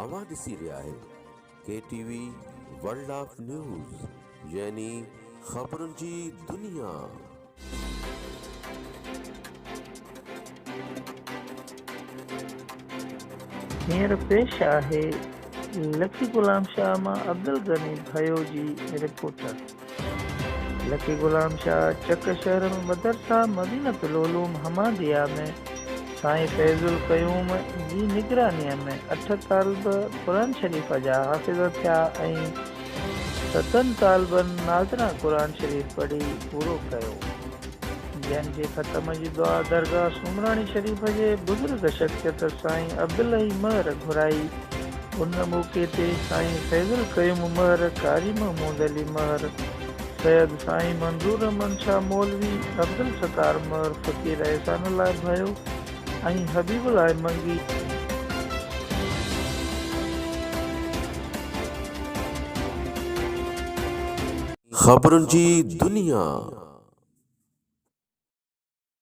اوهان ڏسي رهيا آهيو K T V world of news يعني خبرن جي دنيا. هينئر پيش آهي لکي غلام شاهه مان عبدالغني ڀيو جي رپورٽ. لکي غلام شاهه چڪ شهر ۾ مدرسه مدينة العلوم حماديه ۾ سائين فيض القيوم جي نگرانيء ۾ اٺ طالب قرآن شريف جا حافظ ٿيا ۽ ستن طالبن ناظره قرآن شريف پڙهي پورو ڪيو. جن جي ختم جي دعا درگاهه سومراڻي شريف جي بزرگ شخصيت سائين عبدالحئي مهر گهرائي. ان موقعي تي سائين فيض القيوم مهر، قاري محمود علي مهر، سيد سائين منظور احمد شاهه مولوي، عبدالستار مهر، فقير احسان الله ڀيو ۽ حبيب الله منگي، خبرن جي دنيا.